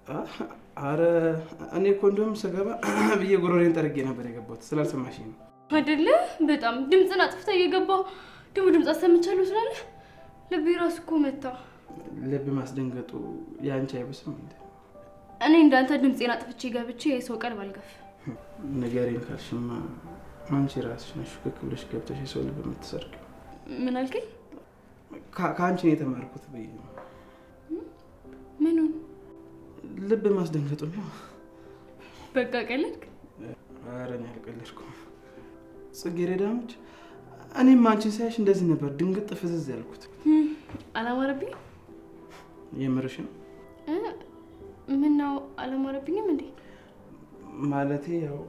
አረ እኔ እኮ እንደውም ስገባ ብዬ ጉሮሬን ጠርጌ ነበር የገባሁት፣ ስላልሰማሽኝ ነው። አይደለ? በጣም ድምፅን አጥፍታ እየገባ ደግሞ ድምፅ አሰምቻለሁ ስላለ ልቤ ራሱ እኮ መታ። ልብ ማስደንገጡ የአንቺ አይብስም እንዴ? እኔ እንዳንተ ድምፄን አጥፍቼ ገብቼ የሰው ቀልብ አልገፍ። ንገሪኝ ካልሽማ አንቺ ራስሽ ነሽ ሹክክ ብለሽ ገብተሽ የሰው ልብ የምትሰርቂው። ምን አልከኝ? ከአንቺ ነው የተማርኩት ብዬ ነው። ምኑን? ልብ ማስደንገጡ ነው። በቃ ቀለድክ? ኧረ እኔ አልቀለድኩም። ጽጌረዳሞች፣ እኔም አንቺን ሳያሽ እንደዚህ ነበር ድንግጥ ፍዝዝ ያልኩት። አላማረብኝም? የምርሽ ነው? ምነው አላማረብኝም እንዴ? ማለቴ ያው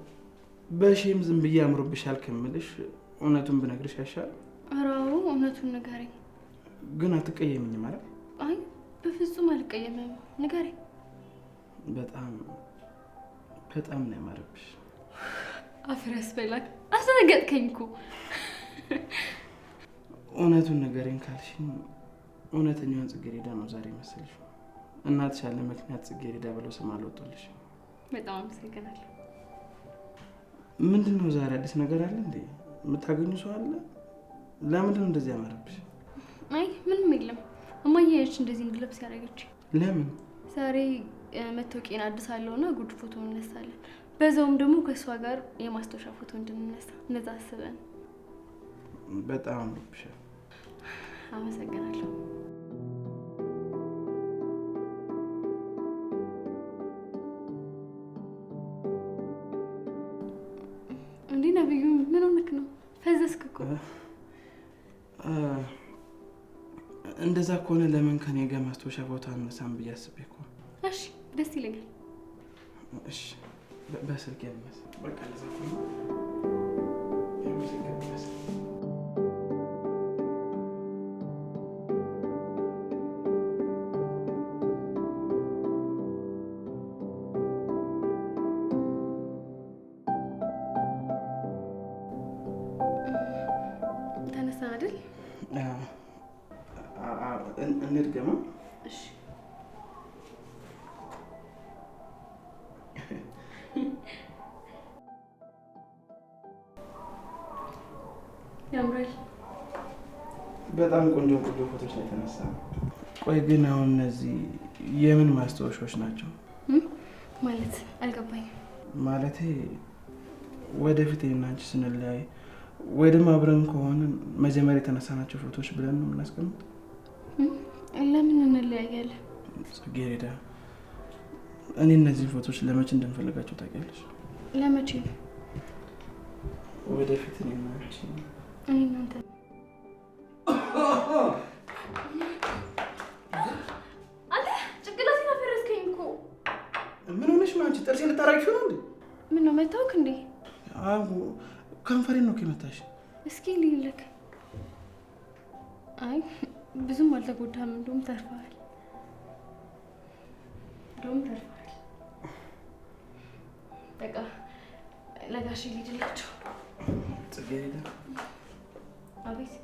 በሺም ዝም ብዬ አምሮብሻል ከምልሽ እውነቱን ብነግርሽ ያሻል። ኧረ አዎ እውነቱን ንገረኝ። ግን አትቀየምኝም አይደል? አይ በፍጹም አልቀየምም፣ ንገረኝ። በጣም በጣም ነው ያማረብሽ። አፈር ያስበላል። አስደነገጥከኝ እኮ። እውነቱን ንገረኝ ካልሽኝ እውነተኛዋን ጽጌረዳ ነው ዛሬ መሰልሽ። እናትሽ ያለ ምክንያት ጽጌረዳ ብለው ስም አልወጡልሽ። በጣም አመሰግናለሁ። ምንድን ነው ዛሬ አዲስ ነገር አለ እንዴ? የምታገኙ ሰው አለ? ለምንድን ነው እንደዚህ ያማረብሽ? አይ ምንም የለም። እማዬ ነች እንደዚህ እንድለብስ ያደረገች። ለምን? ዛሬ መታወቂያን አድሳለሁና ጉድ ፎቶ እንነሳለን። በዛውም ደግሞ ከእሷ ጋር የማስታወሻ ፎቶ እንድንነሳ እንደዛ አስበን። በጣም አምሮብሻል። አመሰግናለሁ። እንዴ ነብዩ፣ ምን ሆነክ ነው? ፈዘዝክ እኮ። እንደዛ ከሆነ ለምን ከኔ ጋር ማስታወሻ ፎቶ አነሳም ብዬ አስቤ እኮ። እሺ ደስ ይለኛል። እሺ በስልክ ያነሳ። በቃ እንደዛ ከሆነ ተነሳን አይደል? እንድገማ። እሺ ያምራል። በጣም ቆንጆ ቆንጆ ፎቶች ነው የተነሳ። ቆይ ግን አሁን እነዚህ የምን ማስታወሻዎች ናቸው? ማለት አልገባኝም። ማለቴ ወደፊት እኔና አንቺ ስንለያይ ወይ ደግሞ አብረን ከሆነ መጀመሪያ የተነሳናቸው ፎቶዎች ብለን ነው የምናስቀምጥ? ለምን እንለያያለን? ጽጌረዳ፣ እኔ እነዚህ ፎቶዎች ለመቼ እንደምፈልጋቸው ታውቂያለሽ? ለመቼ ነው? ወደፊት እኔና አንቺ እኔ እናንተ አንተ ጭንቅላቴን አፈረስከኝ እኮ። ምን ሆነሽ ነው አንቺ? ጥርሴን ልታራግፊው ነው እንዴ? ምን ነው መታወክ እንዴ? አዎ ከንፈሬን ነው እኮ የመታሽ። እስኪ ልይልክ። አይ ብዙም አልተጎዳህም፣ እንደውም ተርፈሃል። እንደውም ተርፈሃል። በቃ ለጋሼ ልሂድላቸው። ጽጌረዳ። አቤት።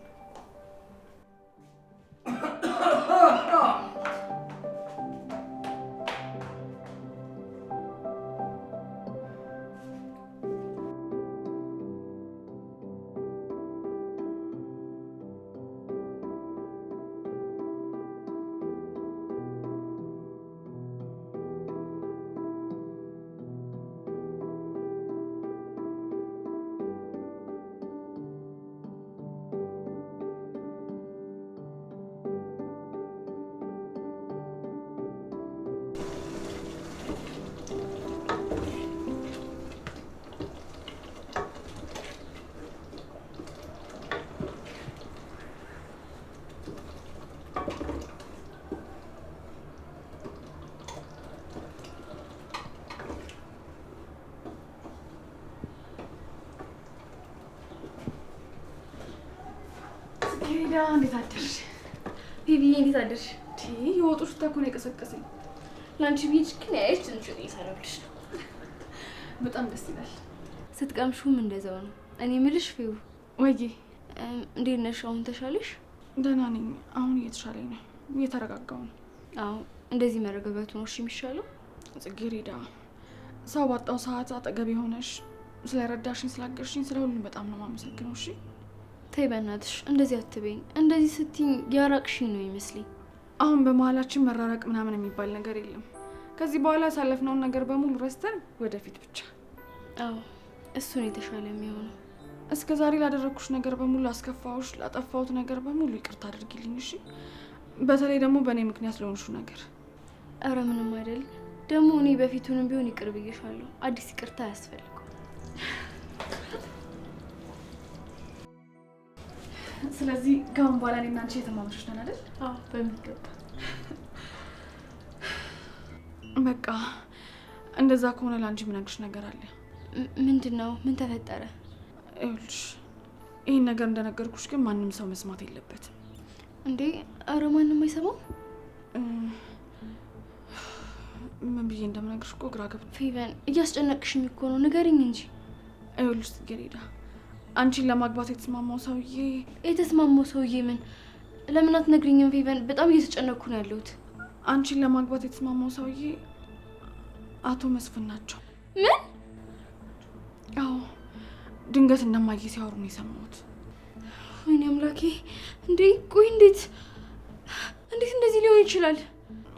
ጽጌረዳ እንዴት አደርሽ? ቤቢዬ እንዴት አደርሽ? የወጡ ሽታ እኮ ነው የቀሰቀሰኝ። ለአንቺ ብዬ ችክን ያየች ትንሽ ወጥ እየሰራሁልሽ ነው። በጣም ደስ ይላል። ስትቀምሹም እንደዛው ነው። እኔ የምልሽ ፊው ወይዬ፣ እንዴት ነሽ? አሁን ተሻለሽ? ደህና ነኝ። አሁን እየተሻለኝ ነው፣ እየተረጋጋሁ ነው። አዎ እንደዚህ መረጋጋቱ ነው እሺ የሚሻለው። ጽጌረዳ፣ ሰው ባጣው ሰዓት አጠገብ የሆነሽ ስለረዳሽኝ ስላገርሽኝ ስለ ሁሉም በጣም ነው የማመሰግነው። እሺ ተይ በእናትሽ እንደዚህ አትበይኝ። እንደዚህ ስትይኝ ያራቅሽኝ ነው ይመስለኝ። አሁን በመሀላችን መራራቅ ምናምን የሚባል ነገር የለም። ከዚህ በኋላ ያሳለፍነውን ነገር በሙሉ ረስተን ወደፊት ብቻ። አዎ እሱን የተሻለ የሚሆነው። እስከ ዛሬ ላደረግኩሽ ነገር በሙሉ አስከፋሁሽ፣ ላጠፋሁት ነገር በሙሉ ይቅርታ አድርጊልኝ። እሺ በተለይ ደግሞ በእኔ ምክንያት ለሆንሽው ነገር። ኧረ ምንም አይደል። ደግሞ እኔ በፊቱንም ቢሆን ይቅር ብዬሻለሁ። አዲስ ይቅርታ አያስፈልገው። ስለዚህ ከአሁን በኋላ እኔና አንቺ የተማመሾች ነን አይደል? አዎ በሚገባ። በቃ እንደዛ ከሆነ ለአንቺ የምነግርሽ ነገር አለ። ምንድን ነው? ምን ተፈጠረ? ይኸውልሽ ይህን ነገር እንደነገርኩሽ ግን ማንም ሰው መስማት የለበትም። እንዴ? ኧረ ማንም አይሰማም። ምን ብዬ እንደምነግርሽ እኮ ግራ ገብቶ። ፌቨን እያስጨነቅሽኝ እኮ ነው፣ ንገሪኝ እንጂ። ይኸውልሽ ጽጌረዳ፣ አንቺን ለማግባት የተስማማው ሰውዬ። የተስማማው ሰውዬ ምን? ለምን አትነግሪኝም ፌቨን? በጣም እየተጨነቅኩ ነው ያለሁት። አንቺን ለማግባት የተስማማው ሰውዬ አቶ መስፍን ናቸው። ምን? አዎ ድንገት እንደማየ ሲያወሩ ነው የሰማሁት። ወይኔ አምላኬ! እንዴ ቆይ እንዴት እንዴት እንደዚህ ሊሆን ይችላል?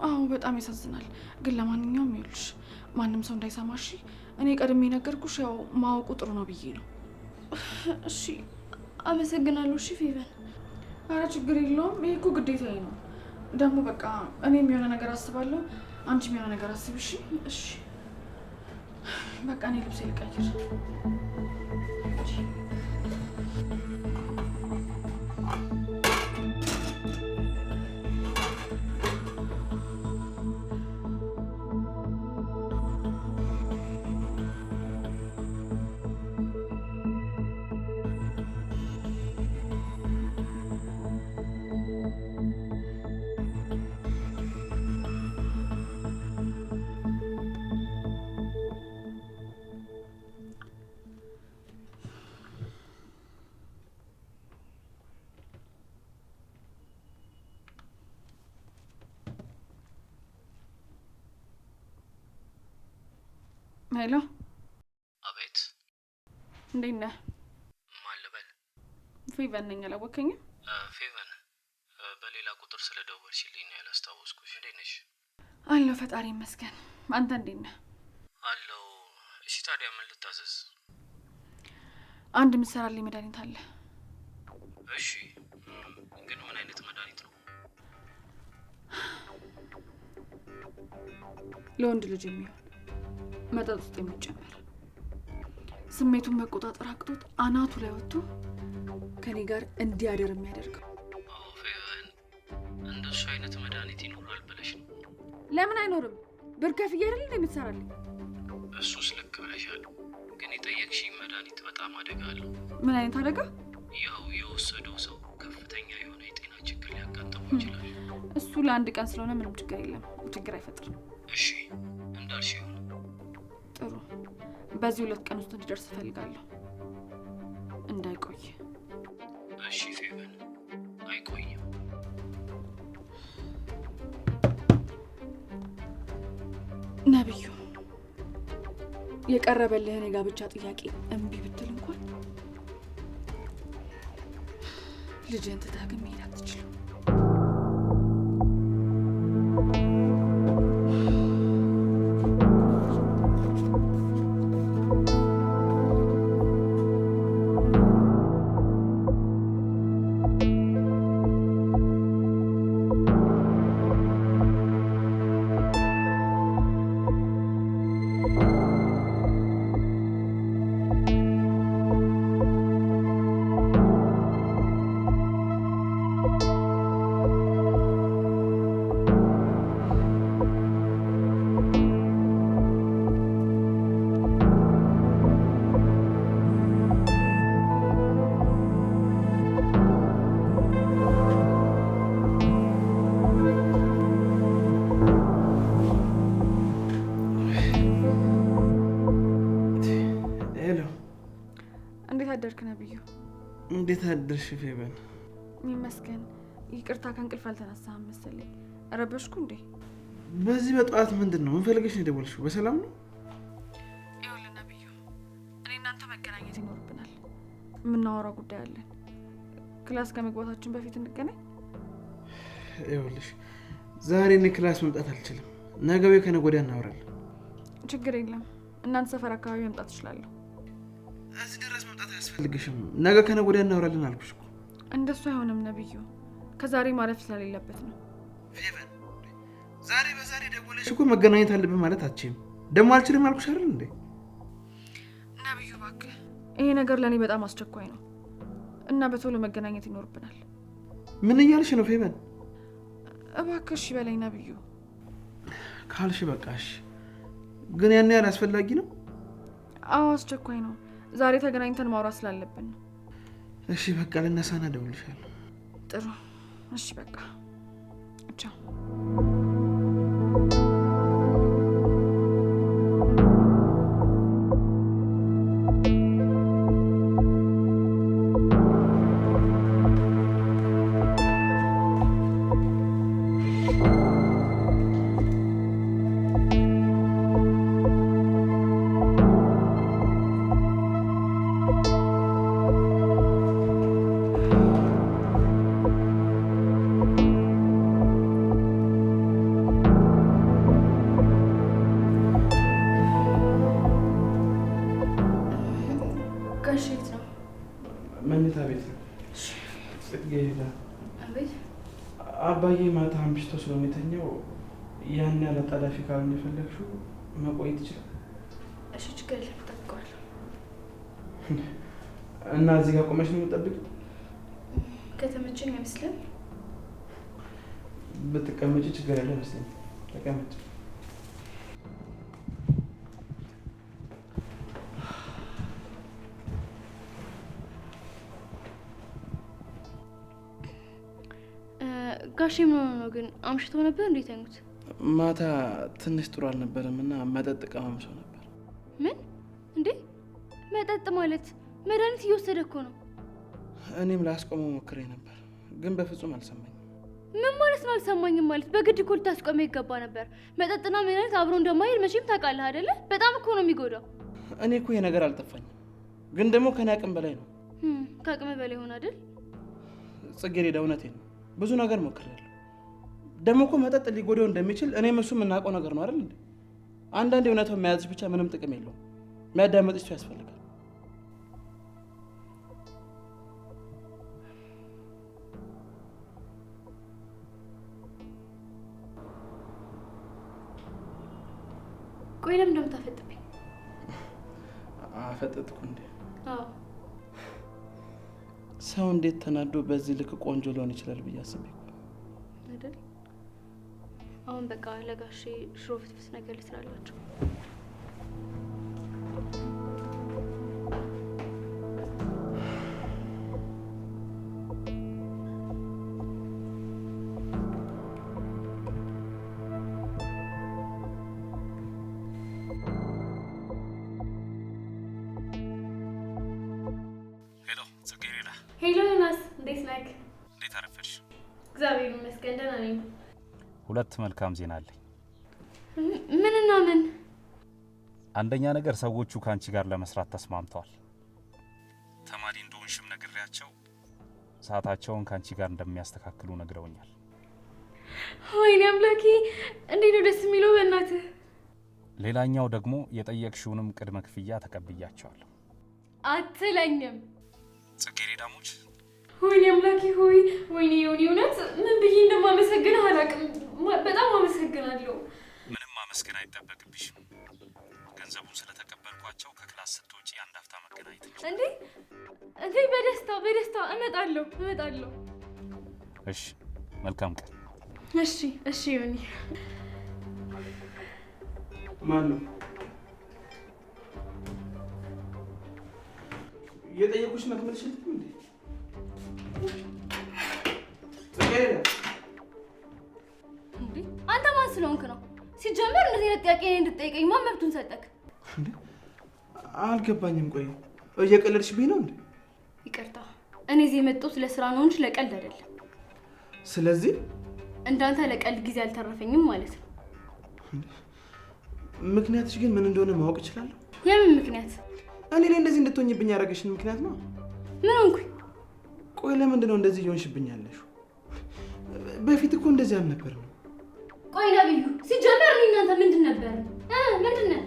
አዎ በጣም ያሳዝናል። ግን ለማንኛውም ይኸውልሽ ማንም ሰው እንዳይሰማሽ እኔ ቀድሜ ነገርኩሽ። ያው ማወቁ ጥሩ ነው ብዬ ነው። እሺ አመሰግናለሁ። እሺ ፌቨን። ኧረ ችግር የለውም። ይሄ እኮ ግዴታዬ ነው። ደግሞ በቃ እኔም የሆነ ነገር አስባለሁ፣ አንቺም የሆነ ነገር አስቢ። እሺ እሺ በቃ እኔ ልብሴ ልቀይር። Hello። አቤት። እንዴት ነህ? ማን ልበል? ፌቨን ነኝ። አላወከኝም? ፌቨን፣ በሌላ ቁጥር ስለደወልሽልኝ ነው ያላስታወስኩሽ። እንዴት ነሽ? አለሁ፣ ፈጣሪ ይመስገን። አንተ እንዴት ነህ? አለሁ። እሺ፣ ታዲያ ምን ልታዘዝ? አንድ የምትሰራልኝ መድኃኒት አለ። እሺ፣ ግን ምን አይነት መድኃኒት ነው? ለወንድ ልጅ የሚሆን መጠጥ ውስጥ የሚጨመር ስሜቱን መቆጣጠር አቅቶት አናቱ ላይ ወጥቶ ከኔ ጋር እንዲያደር የሚያደርገው። አዎ ፌቨን፣ እንደሱ አይነት መድኃኒት ይኖራል ብለሽ ነው? ለምን አይኖርም? ብር ከፍዬ አይደል እንደ የምትሰራልኝ? እሱስ ልክ ብለሻል። ግን የጠየቅሽኝ መድኃኒት በጣም አደጋ አለው። ምን አይነት አደጋ? ያው የወሰደው ሰው ከፍተኛ የሆነ የጤና ችግር ሊያጋጥመው ይችላል። እሱ ለአንድ ቀን ስለሆነ ምንም ችግር የለም፣ ችግር አይፈጥርም። እሺ እንዳልሽ ይሁን። ጥሩ። በዚህ 2 ቀን ውስጥ እንዲደርስ እፈልጋለሁ፣ እንዳይቆይ። እሺ ፌቨን፣ አይቆይም። ነብዩ፣ የቀረበልህን የጋብቻ ጥያቄ እምቢ ብትል እንኳን ልጅህን ትተህ ግን መሄድ አትችልም። Hello። እንዴት አደርክ ነብዩ? እንዴት አደርሽ ፌቨን? ይመስገን። ይቅርታ ከእንቅልፍ አልተነሳህም መሰለኝ። ረበሽኩ እንዴ? በዚህ በጠዋት ምንድን ነው? ምን ፈልገሽ ነው የደወልሽው? በሰላም ነው? ይኸውልህ ነብዩ፣ እኔ እናንተ መገናኘት ይኖርብናል። የምናወራው ጉዳይ አለን። Class ከመግባታችን በፊት እንገናኝ። ይኸውልሽ ዛሬ እኔ class መምጣት አልችልም። ነገ ወይ ከነገ ወዲያ እናወራለን። ችግር የለም። እናንተ ሰፈር አካባቢ መምጣት እችላለሁ። እዚህ ድረስ መምጣት አያስፈልግሽም። ነገ ከነገ ወዲያ እናወራለን አልኩሽ እኮ። እንደሱ አይሆንም ነብዩ፣ ከዛሬ ማረፍ ስለሌለበት ነው። ፌቨን፣ ዛሬ በዛሬ ደወለሽ እኮ መገናኘት አለብን ማለት አትችይም። ደግሞ አልችልም አልኩሽ አይደል እንዴ? ነብዩ እባክህ፣ ይሄ ነገር ለእኔ በጣም አስቸኳይ ነው እና በቶሎ መገናኘት ይኖርብናል። ምን እያልሽ ነው ፌቨን? እባክህ እሺ በለኝ ነብዩ። ካልሽ በቃሽ። ግን ያን ያህል አስፈላጊ ነው? አዎ አስቸኳይ ነው። ዛሬ ተገናኝተን ማውራት ስላለብን ነው። እሺ በቃ ልነሳና እደውልልሻለሁ። ጥሩ እሺ በቃ ቻው። ጋሼ የት ነው? መኝታ ቤት ነው። ጽጌረዳ። አቤት። አባዬ ማታ አምሽቶ ስለሆነ የተኛው ያን ያህል አጣዳፊ ካልሆነ የፈለግሽው መቆየት ይችላል። እሺ ችግር የለም፣ እጠብቀዋለሁ። እና እዚህ ጋር ቆመሽ ነው የምትጠብቂው? ከተመቸኝ አይመስልም? ብትቀመጪ ችግር ያለ አይመስለኝም። ተቀመጪ። ጋሼ ምን ሆኖ ነው ግን? አምሽተው ነበር እንዴ የተኙት? ማታ ትንሽ ጥሩ አልነበረም እና መጠጥ ቀማምሰው ነበር። ምን እንዴ? መጠጥ ማለት መድኃኒት እየወሰደ እኮ ነው። እኔም ላስቆመው ሞክሬ ነበር፣ ግን በፍጹም አልሰማኝም። ምን ማለት ነው አልሰማኝም ማለት? በግድ እኮ ልታስቆመው ይገባ ነበር። መጠጥና መድኃኒት አብሮ እንደማይሄድ መቼም ታውቃለህ አይደለ? በጣም እኮ ነው የሚጎዳው። እኔ እኮ ይሄ ነገር አልጠፋኝም፣ ግን ደግሞ ከኔ አቅም በላይ ነው። ከአቅም በላይ ሆነ አይደል? ጽጌረዳ፣ እውነቴን ነው። ብዙ ነገር ሞክሬያለሁ። ደግሞ እኮ መጠጥ ሊጎዳው እንደሚችል እኔም እሱ የምናውቀው ነገር ነው አይደል እንዴ? አንዳንዴ እውነታውን መያዝሽ ብቻ ምንም ጥቅም የለውም። የሚያዳምጥሽ ሰው ያስፈልጋል። ቆይ ለምን እንደምታፈጥብኝ? አፈጠጥኩ እንዴ? አዎ። ሰው እንዴት ተናዶ በዚህ ልክ ቆንጆ ሊሆን ይችላል ብዬ አስቤ እኮ አይደል? አሁን በቃ ለጋሼ ሽሮ ፍትፍት ነገር ልስራላቸው። Hello ጽጌረዳ። Hello ዮናስ፣ እንዴት ነህ? እንዴት አረፈድሽ? እግዚአብሔር ይመስገን ደህና ነኝ። ሁለት መልካም ዜና አለኝ። ምንና ምን? አንደኛ ነገር ሰዎቹ ከአንቺ ጋር ለመስራት ተስማምተዋል። ተማሪ እንደሆንሽም ነግሬያቸው ሰዓታቸውን ከአንቺ ጋር እንደሚያስተካክሉ ነግረውኛል። ወይኔ አምላኬ፣ እንዴት ነው ደስ የሚለው በእናትህ። ሌላኛው ደግሞ የጠየቅሽውንም ቅድመ ክፍያ ተቀብያቸዋለሁ። አትለኝም ጽጌረዳሞች። ወይኔ አምላኬ ሆይ፣ ወይኔ ዮኒ፣ እውነት ምን ብዬ እንደማመሰግንህ አላውቅም። በጣም አመሰግናለሁ። ምንም ማመስገን አይጠበቅብሽም። ገንዘቡን ስለተቀበልኳቸው ከ class ስትወጪ አንድ አፍታ መገናኘት እንችላለን። እንዴ እንዴ፣ በደስታ በደስታ እመጣለሁ እመጣለሁ። እሺ፣ መልካም ቀን። እሺ እሺ ዮኒ። ማን ነው የጠየቁሽ? መትመልሽልኝ እንዴ? ጽጌረዳ። እንዴ አንተ ማን ስለሆንክ ነው? ሲጀመር እንደዚህ አይነት ጥያቄ እኔን እንድትጠይቀኝ ማን መብቱን ሰጠክ? እንዴ አልገባኝም። ቆይ እየቀለድሽብኝ ነው እንዴ? ይቅርታ፣ እኔ እዚህ የመጣሁት ለስራ ነው እንጂ ለቀልድ አይደለም። ስለዚህ እንዳንተ ለቀልድ ጊዜ አልተረፈኝም ማለት ነው። ምክንያትሽ ግን ምን እንደሆነ ማወቅ እችላለሁ? የምን ምክንያት? እኔ ላይ እንደዚህ እንድትሆኝብኝ ያደረገሽን ምክንያት ነው። ምን ሆንኩኝ? ቆይ ለምንድን ነው እንደዚህ እየሆንሽብኝ ያለሽው? በፊት እኮ እንደዚህ አልነበርም። ቆይ ነብዩ፣ ሲጀመር እኔ እናንተ ምንድን ነበር? ምንድን ነን?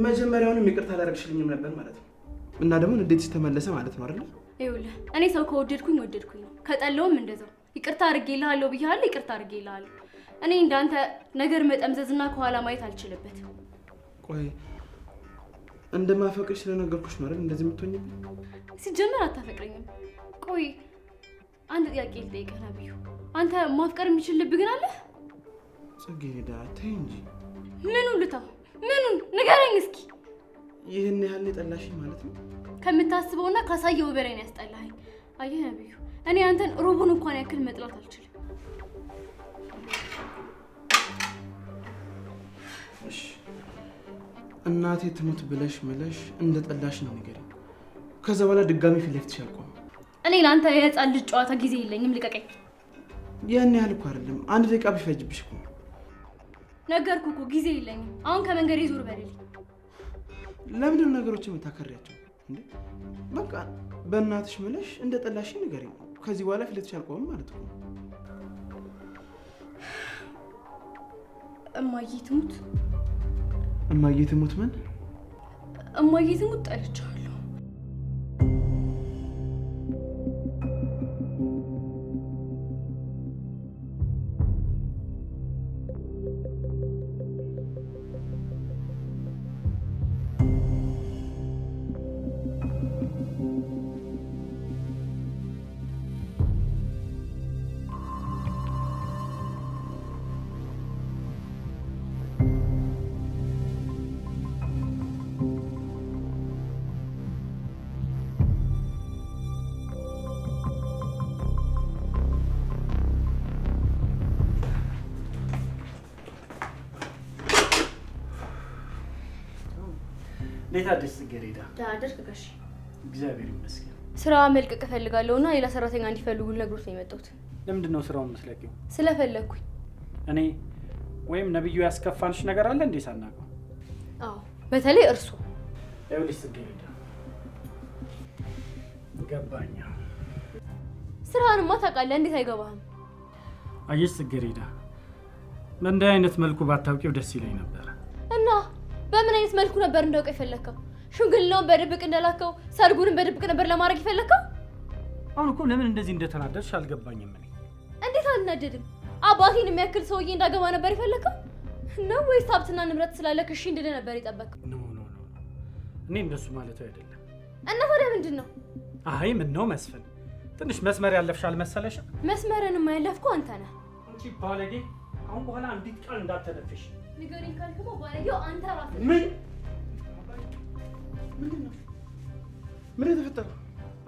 መጀመሪያውንም ይቅርታ አላደረግሽልኝም ነበር ማለት ነው። እና ደግሞ እንዴትሽ ተመለሰ ማለት ነው አይደል? ይኸውልህ እኔ ሰው ከወደድኩኝ ወደድኩኝ ነው፣ ከጠላሁም እንደዛው። ይቅርታ አድርጌልሃለሁ ብዬሃለሁ፣ ይቅርታ አድርጌልሃለሁ። እኔ እንዳንተ ነገር መጠምዘዝና ከኋላ ማየት አልችልበትም። ቆይ እንደማፈቅርሽ ስለነገርኩሽ ነው አይደል እንደዚህ የምትሆኝብኝ? ሲጀመር አታፈቅረኝም። ቆይ አንድ ጥያቄ ልጠይቅህ ነብዩ፣ አንተ ማፍቀር የሚችል ልብ ግን አለህ? ጽጌረዳ ተይ እንጂ። ምኑን ልተው? ምኑን ንገረኝ እስኪ። ይህን ያህል የጠላሽኝ ማለት ነው? ከምታስበውና ካሳየው በላይ ነው ያስጠላኸኝ። አየህ ነብዩ፣ እኔ አንተን ሩቡን እንኳን ያክል መጥላት አልችልም። እሺ እናቴ ትሙት ብለሽ ምለሽ እንደጠላሽ ነው ንገሪኝ። ከዛ በኋላ ድጋሚ ፊት ለፊትሽ አልቆምም። እኔ ለአንተ የህፃን ልጅ ጨዋታ ጊዜ የለኝም፣ ልቀቀኝ። ያን ያህል እኮ አይደለም፣ አንድ ደቂቃ ቢፈጅብሽ እኮ። ነገርኩህ እኮ ጊዜ የለኝም። አሁን ከመንገዴ ዞር በልልኝ። ለምንድን ነው ነገሮችን የምታከሪያቸው እንዴ? በቃ በእናትሽ ምለሽ እንደጠላሽ ንገሪኝ። ከዚህ በኋላ ፊት ለፊትሽ አልቆምም ማለት እኮ ነው። እማዬ ትሙት። እማዬ ትሙት? ምን እማዬ ትሙት? ጠልቻለሁ። እንዴት አደርሽ ጽጌረዳ? ደህና አደርክ ጋሼ? እግዚአብሔር ይመስገን። ስራ መልቀቅ እፈልጋለሁና ሌላ ሰራተኛ እንዲፈልጉ ልነግሮት ነው የመጣሁት። ለምንድን ነው ስራውን የምትለቂው? ስለፈለግኩኝ። እኔ ወይም ነብዩ ያስከፋንሽ ነገር አለ እንዴ ሳናውቀው? አዎ፣ በተለይ እርሱ። ይኸውልሽ ጽጌረዳ፣ ገባኝ። ስራህንማ ታውቃለህ፣ እንዴት አይገባህም? አየሽ ጽጌረዳ፣ በእንዲህ አይነት መልኩ ባታውቂው ደስ ይለኝ ነበር። እና በምን አይነት መልኩ ነበር እንዳውቅ የፈለከው? ሽምግልናውን በድብቅ እንደላከው ሰርጉንም በድብቅ ነበር ለማድረግ የፈለከው? አሁን እኮ ለምን እንደዚህ እንደተናደድሽ አልገባኝም። እኔ እንዴት አልናደድም? አባቴን የሚያክል ሰውዬ እንዳገባ ነበር የፈለከው ነው ወይስ ሀብትና ንብረት ስላለክ እሺ እንድልህ ነበር የጠበቅከው? No no no፣ እኔ እንደሱ ማለት አይደለም። እና ታዲያ ምንድን ነው? አይ ምን ነው መስፍን፣ ትንሽ መስመር ያለፍሽ አልመሰለሽም? መስመርንማ ያለፍከው አንተ ነህ። አንቺ ባለጌ፣ አሁን በኋላ አንዲት ቃል እንዳትተነፍሽ። ንገሪኝ ካልክማ ባለጌው አንተ ራስህ። ምን ምንድን ነው? ምን የተፈጠረው?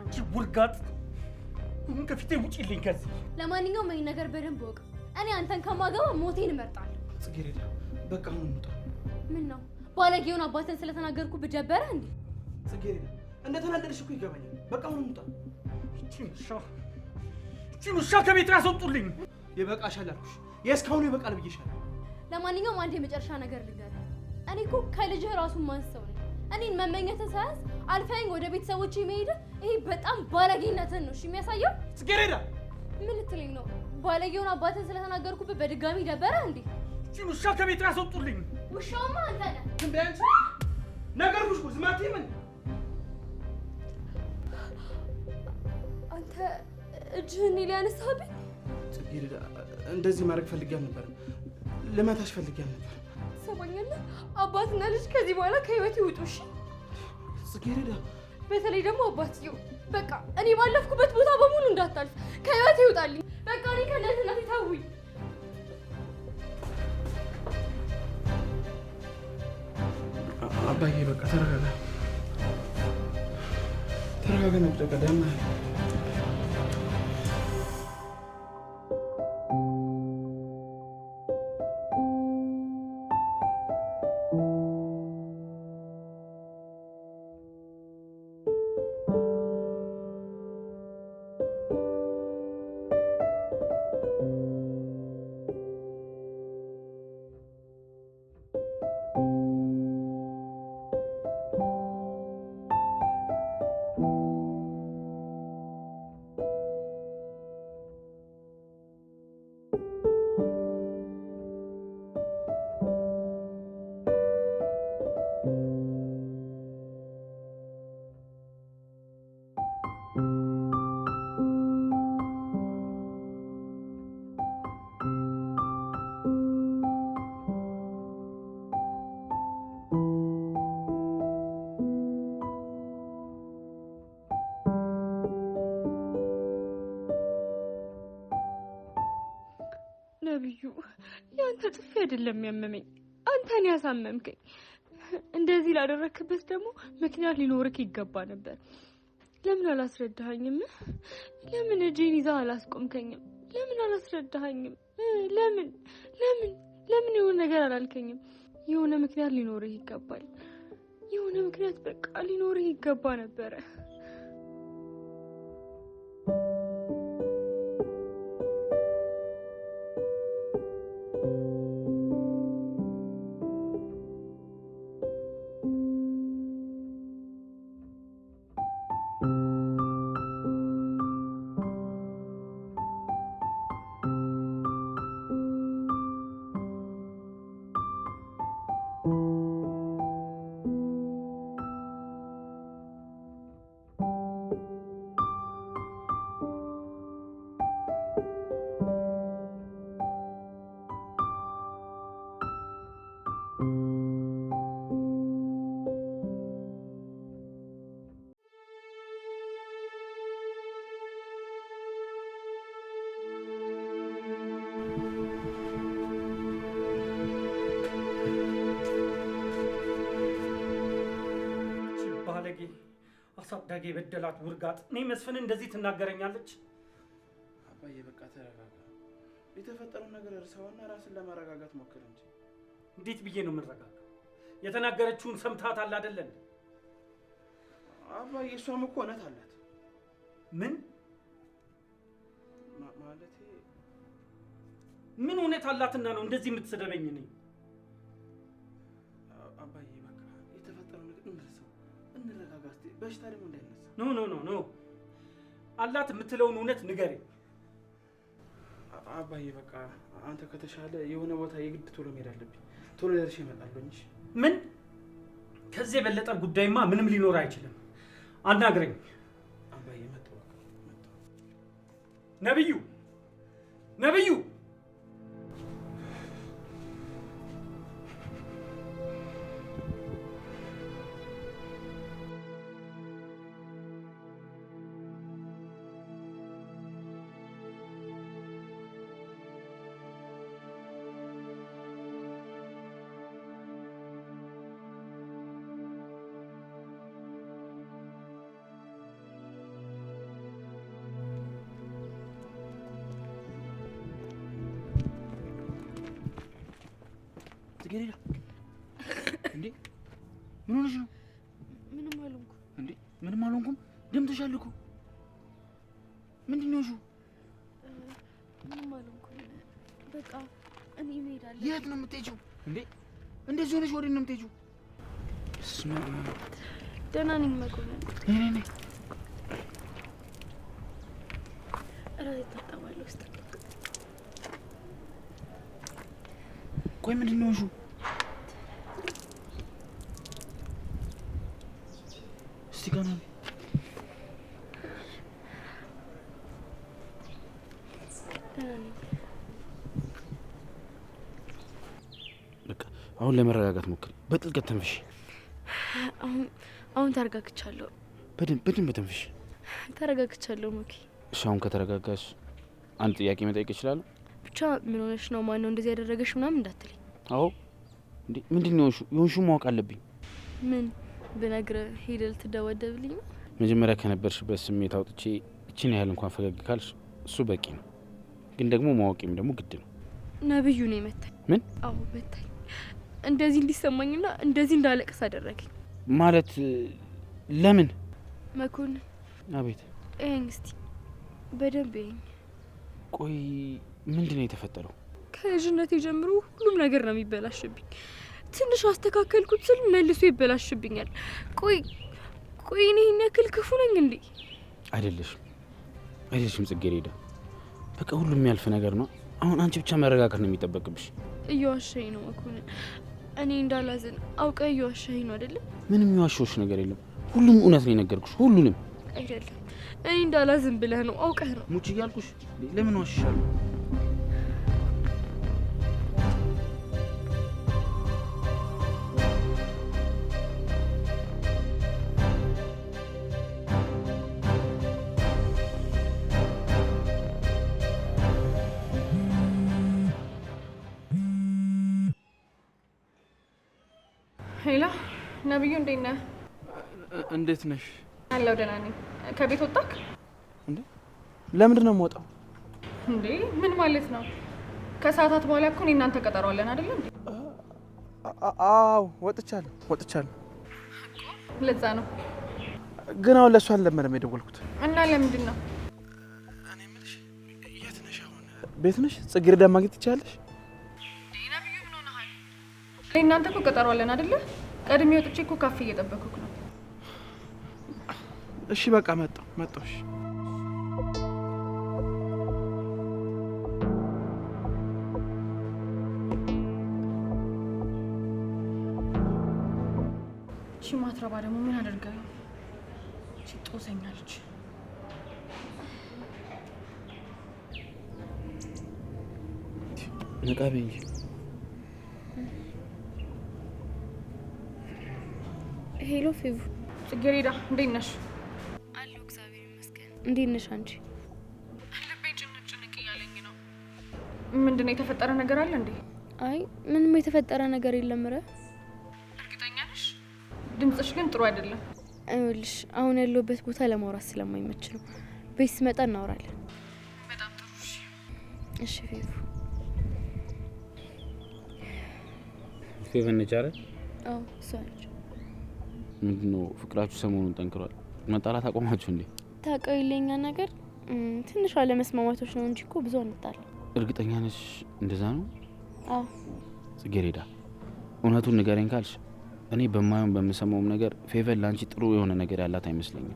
አንቺ ውርጋጥ፣ አሁን ከፊቴ ውጪልኝ ከዚህ። ለማንኛውም ይሄን ነገር በደንብ እወቅ። እኔ አንተን ከማገባ ሞቴን እመርጣለሁ። ጽጌረዳ በቃ አሁን እንውጣ። ምን ነው ባለጌውን አባትን ስለተናገርኩ ደበረህ እንዴ? ጽጌረዳ እንደተናደድሽ እኮ ይገባኛል። በቃ አሁን እንውጣ። እቺን ውሻ ከቤት ያስወጡልኝ። ይበቃሻል አልኩሽ። የእስካሁኑ ይበቃል ብዬሻለሁ። ለማንኛውም አንድ የመጨረሻ ነገር ልንገርህ። እኔ እኮ ከልጅህ ራሱን ማንሰው ነኝ። እኔን መመኘትን ሳያንስ አልፈኸኝ ወደ ቤተሰቦቼ መሄድ ይሄ በጣም ባለጌነትን ነው እሺ የሚያሳየው። ጽጌረዳ ምን ልትለኝ ነው? ባለጌውን አባትን ስለተናገርኩብህ በድጋሚ ደበረህ እንዴ? እቺን ውሻ ከቤት ያስወጡልኝ። ውሻውማ አንተ ነህ። ዝም በይ አንቺ። ነገርኩሽ እኮ ዝም አትይም እንዴ? አንተ እጅህን እኔ ላይ ያነሳህብኝ? ጽጌረዳ እንደዚህ ማድረግ ፈልጌ አልነበረም። ልመታሽ ፈልጌ አልነበረም። ትሰማኛለህ? አባትና ልጅ ከዚህ በኋላ ከህይወት ይውጡ እሺ? ጽጌረዳ በተለይ ደግሞ አባትየው በቃ እኔ ባለፍኩበት ቦታ በሙሉ እንዳታልፍ ከህይወት ይውጣልኝ። በቃ እኔ ከእናትናቴ ታውኝ። አባዬ በቃ ተረጋጋ፣ ተረጋጋ። ነው በቃ ደህና አይደለም ያመመኝ፣ አንተን ያሳመምከኝ። እንደዚህ ላደረክበት ደግሞ ምክንያት ሊኖርክ ይገባ ነበር። ለምን አላስረዳኸኝም? ለምን እጄን ይዘህ አላስቆምከኝም? ለምን አላስረዳኸኝም? ለምን ለምን ለምን የሆነ ነገር አላልከኝም? የሆነ ምክንያት ሊኖርህ ይገባል። የሆነ ምክንያት በቃ ሊኖርህ ይገባ ነበረ። አሳዳጊ የበደላት ውርጋጥ እኔ መስፍን እንደዚህ ትናገረኛለች? አባዬ በቃ ተረጋጋ። የተፈጠረውን ነገር እርሳውና ራስን ለማረጋጋት ሞክር እንጂ። እንዴት ብዬ ነው የምረጋጋው? የተናገረችውን ሰምተሃታል አይደለ? አባዬ እሷም እኮ እውነት አላት። ምን ማለቴ ምን እውነት አላትና ነው እንደዚህ የምትሰደበኝ? እኔ አባዬ በቃ የተፈጠረውን ነገር እንርሳው፣ እንረጋጋ። እስቲ በሽታ ደግሞ እንዳይነሳ። No no no no፣ አላት የምትለውን እውነት ንገረኝ። አባዬ በቃ አንተ ከተሻለ የሆነ ቦታ የግድ ቶሎ መሄድ አለብኝ። ቶሎ ደርሼ እመጣለሁ እንጂ። ምን? ከዚህ የበለጠ ጉዳይማ ምንም ሊኖር አይችልም። አናግረኝ አባዬ። መጣሁ በቃ መጣሁ። ነብዩ ነብዩ! ጽጌረዳ እንዴ፣ ምን ሆነሽ ነው? ምንም አልሆንኩም። እንዴ ምንም አልሆንኩም? ደምተሻል እኮ። ምንድን ነው የሆንሽው? ምንም አልሆንኩም። በቃ እኔ እሄዳለሁ። የት ነው የምትሄጂው? እንዴ እንደዚህ ሆነሽ ወዴት ነው የምትሄጂው? እስማ ደህና ነኝ መኮንን። ነይ ነይ። እራሴ እታጠባለሁ ውስጥ። ቆይ ምንድን ነው የሆንሽው? እስቲ ቀና በይ። በቃ አሁን ለመረጋጋት ሞክሪ። በጥልቀት ተንፍሽ። አሁን ተረጋግቻለሁ። በደንብ ተንፍሽ። ተረጋግቻለሁ ሞኪ። እሺ አሁን ከተረጋጋሽ አንድ ጥያቄ መጠየቅ እችላለሁ? ብቻ ምን ሆነሽ ነው? ማነው እንደዚህ ያደረገሽ ምናምን እንዳትለኝ። አዎ እንዴ ምንድን ነው የሆንሽው? የሆንሽው ማወቅ አለብኝ። ምን ብነግርህ ሄደህ ልትደበደብልኝ ነው? መጀመሪያ ከነበርሽበት ስሜት አውጥቼ እቺን ያህል እንኳን ፈገግ ካልሽ እሱ በቂ ነው። ግን ደግሞ ማወቄም ደግሞ ግድ ነው። ነብዩ ነው የመታኝ። ምን? አዎ መታኝ። እንደዚህ እንዲሰማኝና እንደዚህ እንዳለቅስ አደረገኝ። ማለት ለምን? መኮንን። አቤት። እየኝ እስቲ በደንብ እየኝ። ቆይ ምንድን ነው የተፈጠረው? ከልጅነቴ ጀምሮ ሁሉም ነገር ነው የሚበላሽብኝ። ትንሽ አስተካከልኩት ስል መልሶ ይበላሽብኛል። ቆይ ቆይ እኔ ይሄን ያክል ክፉ ነኝ እንዴ? አይደለሽም፣ አይደለሽም ጽጌረዳ። በቃ ሁሉም የሚያልፍ ነገር ነው። አሁን አንቺ ብቻ መረጋጋት ነው የሚጠበቅብሽ። እየዋሸኸኝ ነው መኮንን። እኔ እንዳላዝን አውቀህ እየዋሸኸኝ ነው አይደለም? ምንም የዋሸሁሽ ነገር የለም። ሁሉም እውነት ነው የነገርኩሽ፣ ሁሉንም። አይደለም እኔ እንዳላዝን ብለህ ነው፣ አውቀህ ነው። ሙች እያልኩሽ ለምን ዋሽሻለሁ? Hello ነብዩ፣ እንዴት ነህ? እንዴት ነሽ? አለሁ ደህና ነኝ። ከቤት ወጣክ? እንዴ ለምንድን ነው የምወጣው? እንዴ ምን ማለት ነው? ከሰዓታት በኋላ እኮ እኔ እናንተ ቀጠሮ አለን አይደል እንዴ? አዎ ወጥቻለሁ ወጥቻለሁ። ለዛ ነው ግን አሁን ለእሱ አልለመደም የደወልኩት። እና ለምንድን ነው? እኔ የምልሽ የት ነሽ አሁን? ቤት ነሽ? ጽጌረዳ ማግኘት ትችያለሽ? እንዴ ነብዩ ምን ሆነሃል? እኔ እናንተ እኮ ቀጠሮ አለን አይደለ? ቀድሜ ወጥቼ እኮ ካፌ እየጠበኩክ ነው። እሺ በቃ መጣሁ መጣሁ። እሺ እቺ ማትረባ ደግሞ ምን አደርጋ ነው? እቺ ጦሰኛለች። ነቃ በይ እንጂ። Hello ፌቡ። ጽጌረዳ እንዴት ነሽ? አለሁ እግዚአብሔር ይመስገን። እንዴት ነሽ አንቺ? ልቤ ጭንቅ ጭንቅ እያለኝ ነው። ምንድን ነው የተፈጠረ ነገር አለ እንዴ? አይ ምንም የተፈጠረ ነገር የለም። ኧረ እርግጠኛ ነሽ? ድምፅሽ ግን ጥሩ አይደለም። ይኸውልሽ አሁን ያለሁበት ቦታ ለማውራት ስለማይመች ነው። ቤት ስመጣ እናወራለን። በጣም ጥሩ። እሺ እሺ ፌቡ። ፌቨን ነች አይደል? አዎ እሷ ነች። ምንድን ነው ፍቅራችሁ ሰሞኑን ጠንክሯል። መጣላት አቆማችሁ እንዴ? ታውቀው የለኛ ነገር ትንሽ አለመስማማቶች ነው እንጂ እኮ ብዙ አንጣላም። እርግጠኛ ነሽ እንደዛ ነው? አዎ ጽጌረዳ እውነቱን ንገረኝ ካልሽ እኔ በማየውም በምሰማውም ነገር ፌቨን ለአንቺ ጥሩ የሆነ ነገር ያላት አይመስለኝም።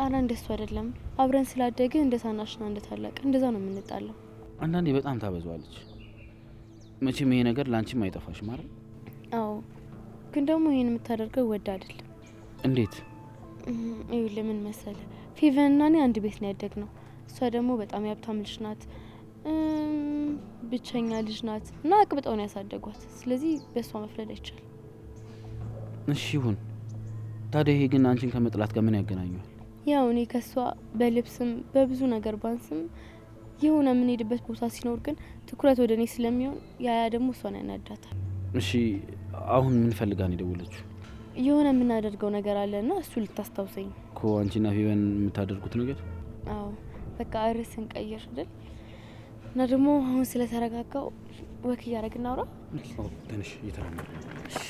አረ እንደሱ አይደለም። አብረን ስላደግን እንደ ታናሽና እንደ ታላቅ እንደዛ ነው የምንጣለው። አንዳንዴ በጣም ታበዛዋለች። መቼም ይሄ ነገር ለአንቺም አይጠፋሽም አይደል? አዎ ግን ደግሞ ይሄን የምታደርገው ወድ አይደለም። እንዴት? ይኸውልህ ምን መሰለህ ፌቨን እና እኔ አንድ ቤት ነው ያደግነው። እሷ ደግሞ በጣም የሀብታም ልጅ ናት፣ ብቸኛ ልጅ ናት እና አቅብጠው ነው ያሳደጓት። ስለዚህ በእሷ መፍረድ አይቻልም። እሺ ይሁን። ታዲያ ይሄ ግን አንቺን ከመጥላት ጋር ምን ያገናኘዋል? ያው እኔ ከሷ በልብስም በብዙ ነገር ባንስም የሆነ የምንሄድበት ቦታ ሲኖር ግን ትኩረት ወደ እኔ ስለሚሆን ያ ደግሞ እሷን ያናዳታል። እሺ አሁን ምን ፈልጋ ነው የደወለችው? የሆነ የምናደርገው ነገር አለና እሱ ልታስታውሰኝ ነው። እኮ አንቺና ፌቨን የምታደርጉት ነገር? አዎ በቃ ርዕስ እንቀይር አይደል? እና ደግሞ አሁን ስለተረጋጋው walk እያደረግን እናውራ። ትንሽ እየተራመድን ነው። እሺ